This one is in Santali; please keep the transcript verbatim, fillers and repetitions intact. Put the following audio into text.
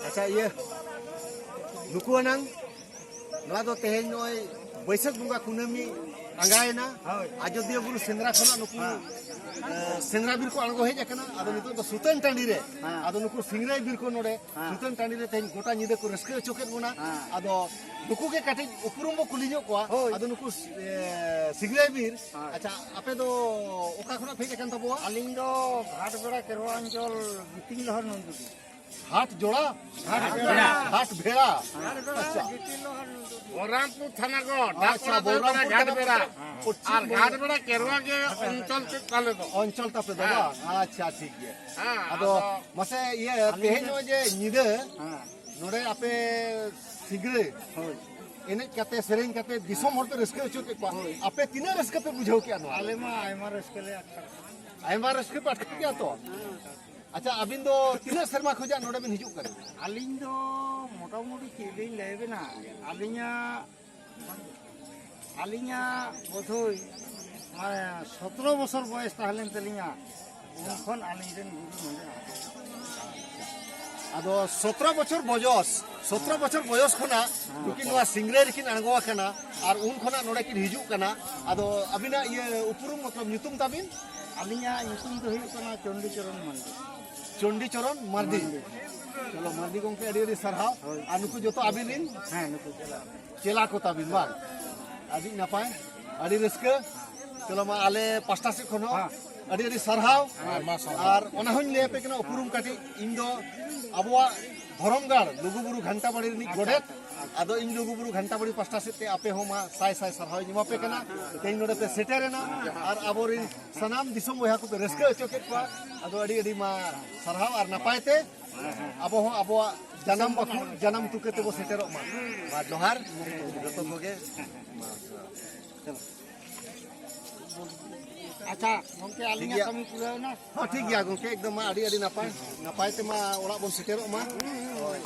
ᱟᱪᱪᱷᱟ, ᱤᱭᱟᱹ, ᱱᱩᱠᱩ ᱟᱱᱟᱝ, ᱱᱚᱣᱟ ᱫᱚ ᱛᱮᱦᱮᱧ ᱱᱚᱜᱼᱚᱭ ᱵᱟᱹᱭᱥᱟᱹᱠᱷ ᱵᱚᱸᱜᱟ ᱠᱩᱱᱟᱹᱢᱤ ᱟᱸᱜᱟᱭᱮᱱᱟ᱾ ᱦᱳᱭ᱾ ᱟᱡᱚᱫᱤᱭᱟᱹ ᱵᱩᱨᱩ ᱥᱮᱸᱫᱽᱨᱟ ᱠᱷᱚᱱᱟᱜ ᱱᱩᱠᱩ, ᱦᱮᱸ᱾ ᱮ, ᱥᱮᱸᱫᱽᱨᱟ ᱵᱤᱨ ᱠᱚ ᱟᱬᱜᱚ ᱦᱮᱡ ᱟᱠᱟᱱᱟ᱾ ᱟᱫᱚ ᱱᱤᱛᱚᱜ ᱫᱚ ᱥᱩᱛᱟᱹᱱ ᱴᱟᱺᱰᱤ ᱨᱮ, ᱦᱮᱸ᱾ ᱟᱫᱚ ᱱᱩᱠᱩ ᱥᱤᱝᱨᱟᱹᱭ ᱵᱤᱨ ᱠᱚ ᱱᱚᱰᱮ ᱦᱮᱸ᱾ ᱥᱩᱛᱟᱹᱱ ᱴᱟᱺᱰᱤ ᱨᱮ ᱛᱮᱦᱮᱧ ᱜᱚᱴᱟ ᱧᱤᱫᱟᱹ ᱠᱚ ᱨᱟᱹᱥᱠᱟᱹ ᱦᱚᱪᱚ ᱠᱮᱫ ᱵᱚᱱᱟ᱾ ᱦᱮᱸ᱾ ᱟᱫᱚ ᱱᱩᱠᱩ ᱜᱮ ᱠᱟᱹᱴᱤᱡ ᱩᱯᱨᱩᱢ ᱵᱚ ᱠᱩᱞᱤ ᱧᱚᱜ ᱠᱚᱣᱟ᱾ ᱦᱳᱭ᱾ ᱟᱫᱚ ᱱᱩᱠᱩ, ᱮ, ᱥᱤᱝᱨᱟᱹᱭ ᱵᱤᱨ, ᱦᱳᱭ᱾ ᱟᱪᱪᱷᱟ, ᱟᱯᱮ ᱫᱚ ᱚᱠᱟ ᱠᱷᱚᱱᱟᱜ ᱯᱮ ᱦᱮᱡ ᱟᱠᱟᱱ ᱛᱟᱵᱚᱣᱟ? ᱟᱹᱞᱤᱧ ᱫᱚ ᱜᱷᱟᱴᱵᱮᱲᱟ ᱠᱮᱨᱣᱟ ᱚᱧᱪᱚᱞ ᱜᱤᱛᱤᱞ ᱞᱚᱦᱚᱨ ᱱᱚᱱᱫᱩᱨᱤ᱾ ᱦᱟᱴ ᱡᱚᱲᱟ? ᱦᱟᱴ ᱵᱷᱮᱲᱟ᱾ ᱦᱟᱴ ᱵᱷᱮᱲᱟ᱾ ᱟᱪᱪᱷᱟ᱾ ᱵᱚᱞᱨᱟᱢᱯᱩᱨ ᱛᱷᱟᱱᱟ ᱠᱚ, ᱟᱪᱪᱷᱟ, ᱰᱟᱠᱯᱟᱲᱟ ᱵᱚᱞᱨᱟᱢᱯᱩᱨ ᱜᱷᱟᱴ ᱛᱷᱟᱱᱟ ᱵᱮᱲᱟ᱾ ᱠᱚ᱾ ᱯᱚᱪᱷᱤᱢ ᱟᱨ ᱵᱚᱝᱜᱚ᱾ ᱜᱷᱟᱴ ᱵᱮᱲᱟ ᱠᱮᱨᱣᱟ ᱜᱮ ᱚᱧᱪᱚᱞ ᱛᱮ ᱛᱟᱞᱮ ᱫᱚ᱾ ᱚᱧᱪᱚᱞ ᱛᱟᱯᱮ ᱫᱚ ᱦᱮᱸ᱾ ᱵᱟᱝ? ᱟᱪᱪᱷᱟ, ᱴᱷᱤᱠ ᱜᱮᱭᱟ᱾ ᱦᱮᱸ, ᱟᱫᱚ ᱟᱫᱚ ᱢᱟᱥᱮ ᱤᱭᱟᱹ, ᱟᱹᱞᱤᱧ ᱛᱮᱦᱮᱧ ᱫᱚ ᱱᱚᱜᱼᱚᱭ ᱡᱮ ᱧᱤᱫᱟᱹ ᱦᱮᱸ᱾ ᱱᱚᱰᱮ ᱟᱯᱮ ᱥᱤᱝᱨᱟᱹᱭ ᱦᱳᱭ᱾ ᱮᱱᱮᱡ ᱠᱟᱛᱮ, ᱥᱮᱨᱮᱧ ᱠᱟᱛᱮ ᱫᱤᱥᱚᱢ ᱦᱚᱲ ᱯᱮ ᱨᱟᱹᱥᱠᱟᱹ ᱦᱚᱪᱚ ᱠᱮᱫ ᱠᱚᱣᱟ᱾ ᱦᱳᱭ᱾ ᱟᱯᱮ ᱛᱤᱱᱟᱹᱜ ᱨᱟᱹᱥᱠᱟᱹ ᱯᱮ ᱵᱩᱡᱷᱟᱹᱣ ᱠᱮᱫᱼᱟ ᱱᱚᱣᱟ? ᱟᱞᱮ ᱢᱟ ᱟᱭᱢᱟ ᱨᱟᱹᱥᱠᱟᱹ ᱞᱮ ᱟᱴᱠᱟᱨ ᱠᱮᱫᱟ᱾ ᱟᱭᱢᱟ ᱨᱟᱹᱥᱠᱟᱹ ᱯᱮ ᱟᱴᱠᱟᱨ ᱠᱮᱫᱼᱟ ᱛᱚ? ᱟᱪᱪᱷᱟ, ᱟᱹᱵᱤᱱ ᱫᱚ ᱛᱤᱱᱟᱹᱜ ᱥᱮᱨᱢᱟ ᱠᱷᱚᱱᱟᱜ ᱱᱚᱰᱮ ᱵᱤᱱ ᱦᱤᱡᱩᱜ ᱠᱟᱱᱟ? ᱟᱹᱞᱤᱧ ᱫᱚ ᱢᱚᱴᱟᱢᱩᱴᱤ ᱪᱮᱫ ᱞᱤᱧ ᱞᱟᱹᱭ ᱟᱵᱮᱱᱟ, ᱟᱹᱞᱤᱧᱟᱜ, ᱟᱹᱞᱤᱧᱟᱜ ᱵᱳᱫᱷᱚᱭ ᱢᱟᱱᱮ ᱥᱚᱛᱨᱚ ᱵᱚᱪᱷᱚᱨ ᱵᱚᱭᱮᱥ ᱛᱟᱦᱮᱸ ᱞᱮᱱ ᱛᱟᱹᱞᱤᱧᱟ, ᱩᱱ ᱠᱷᱚᱱ ᱟᱹᱞᱤᱧ ᱨᱮᱱ ᱜᱩᱨᱩ ᱱᱚᱰᱮ᱾ ᱟᱫᱚ ᱥᱚᱛᱨᱚ ᱵᱚᱪᱷᱚᱨ ᱵᱚᱭᱚᱥ, ᱥᱚᱛᱨᱚ ᱵᱚᱪᱷᱚᱨ ᱵᱚᱭᱚᱥ ᱠᱷᱚᱱᱟᱜ ᱱᱩᱠᱤᱱ ᱱᱚᱣᱟ ᱥᱤᱝᱨᱟᱹᱭ ᱨᱮᱠᱤᱱ ᱟᱬᱜᱚ ᱟᱠᱟᱱᱟ ᱟᱨ ᱩᱱ ᱠᱷᱚᱱᱟᱜ ᱱᱚᱰᱮ ᱠᱤᱱ ᱦᱤᱡᱩᱜ ᱠᱟᱱᱟ᱾ ᱟᱫᱚ ᱟᱹᱵᱤᱱᱟᱜ ᱤᱭᱟᱹ ᱩᱯᱨᱩᱢ, ᱢᱚᱛᱞᱚᱵ ᱧᱩᱛᱩᱢ ᱛᱟᱵᱤᱱ? ᱟᱹᱞᱤᱧᱟᱜ ᱧᱩᱛᱩᱢ ᱫᱚ ᱦᱩᱭᱩᱜ ᱠᱟᱱᱟ ᱪᱚᱱᱰᱤᱪᱚᱨᱚᱱ ᱢᱟᱱᱰᱤ᱾ ᱪᱚᱱᱰᱤᱪᱚᱨᱚᱱ ᱢᱟᱨᱰᱤ᱾ ᱢᱟᱨᱰᱤ᱾ ᱪᱚᱞᱚ, ᱢᱟᱨᱰᱤ ᱜᱚᱢᱠᱮ, ᱟᱹᱰᱤ ᱟᱹᱰᱤ ᱥᱟᱨᱦᱟᱣ᱾ ᱦᱳᱭ᱾ ᱟᱨ ᱱᱩᱠᱩ ᱡᱚᱛᱚ ᱟᱹᱵᱤᱱ ᱨᱤᱱ ᱪᱮᱞᱟ᱾ ᱪᱮᱞᱟ ᱠᱚ ᱛᱟᱹᱵᱤᱱ ᱵᱟᱝ? ᱟᱹᱰᱤ ᱱᱟᱯᱟᱭ, ᱟᱹᱰᱤ ᱨᱟᱹᱥᱠᱟᱹ᱾ ᱪᱚᱞᱚ ᱢᱟ, ᱟᱞᱮ ᱯᱟᱥᱴᱟ ᱥᱮᱫ ᱠᱷᱚᱱ ᱦᱚᱸ ᱦᱮᱸ᱾ ᱟᱹᱰᱤ ᱟᱹᱰᱤ ᱥᱟᱨᱦᱟᱣ᱾ ᱟᱭᱢᱟ ᱥᱟᱨᱦᱟᱣ᱾ ᱟᱨ ᱚᱱᱟ ᱦᱚᱸᱧ ᱞᱟᱹᱭ ᱟᱯᱮ ᱠᱟᱱᱟ ᱩᱯᱨᱩᱢ ᱠᱟᱹᱴᱤᱡ, ᱤᱧ ᱫᱚ ᱟᱵᱚᱣᱟᱜ ᱫᱷᱚᱨᱚᱢ ᱜᱟᱲ ᱞᱩᱜᱩᱵᱩᱨᱩ ᱜᱷᱟᱱᱴᱟ ᱵᱟᱲᱤ ᱨᱤᱱᱤᱡ ᱟᱪᱪᱷᱟ, ᱜᱚᱰᱮᱛ᱾ ᱟᱪᱪᱷᱟ᱾ ᱟᱫᱚ ᱤᱧ ᱞᱩᱜᱩᱵᱩᱨᱩ ᱜᱷᱟᱱᱴᱟ ᱵᱟᱲᱤ ᱯᱟᱥᱴᱟ ᱥᱮᱫ ᱛᱮ ᱟᱯᱮ ᱦᱚᱸ ᱢᱟ ᱥᱟᱭ ᱥᱟᱭ ᱥᱟᱨᱦᱟᱣ ᱤᱧ ᱮᱢᱟ ᱯᱮ ᱠᱟᱱᱟ᱾ ᱛᱮᱦᱮᱧ ᱱᱚᱰᱮ ᱯᱮ ᱥᱮᱴᱮᱨᱮᱱᱟ ᱟᱨ ᱟᱵᱚᱨᱤᱱ ᱥᱟᱱᱟᱢ ᱫᱤᱥᱚᱢ ᱵᱚᱭᱦᱟ ᱠᱚᱯᱮ ᱨᱟᱹᱥᱠᱟᱹ ᱦᱚᱪᱚ ᱠᱮᱫ ᱠᱚᱣᱟ᱾ ᱟᱫᱚ ᱟᱹᱰᱤ ᱟᱹᱰᱤ ᱢᱟ ᱥᱟᱨᱦᱟᱣ ᱟᱨ ᱱᱟᱯᱟᱭ ᱛᱮ ᱟᱵᱚ ᱦᱚᱸ ᱟᱵᱚᱣᱟᱜ ᱡᱟᱱᱟᱢ ᱵᱟᱠᱷᱳᱞ, ᱡᱟᱱᱟᱢ ᱛᱩᱠᱟᱹ ᱛᱮᱵᱚ ᱥᱮᱴᱮᱨᱚᱜ ᱢᱟ᱾ ᱢᱟ ᱡᱚᱦᱟᱨ ᱡᱚᱛᱚ ᱠᱚᱜᱮ᱾ ᱢᱟ ᱡᱚᱦᱟᱨ᱾ ᱪᱚᱞᱚ᱾ ᱟᱪᱪᱷᱟ, ᱜᱚᱢᱠᱮ, ᱴᱷᱤᱠ ᱟᱹᱞᱤᱧᱟᱜ ᱜᱮᱭᱟ᱾ ᱠᱟᱹᱢᱤ ᱯᱩᱨᱟᱹᱣ ᱮᱱᱟ᱾ ᱦᱚᱸ, ᱴᱷᱤᱠ ᱜᱮᱭᱟ ᱜᱚᱢᱠᱮ, ᱮᱠᱫᱚᱢ ᱢᱟ ᱟᱹᱰᱤ ᱟᱹᱰᱤ ᱱᱟᱯᱟᱭ, ᱱᱟᱯᱟᱭ ᱛᱮᱢᱟ ᱚᱲᱟᱜ ᱵᱚᱱ ᱥᱮᱴᱮᱨᱚᱜ ᱢᱟ᱾ ᱦᱳᱭ᱾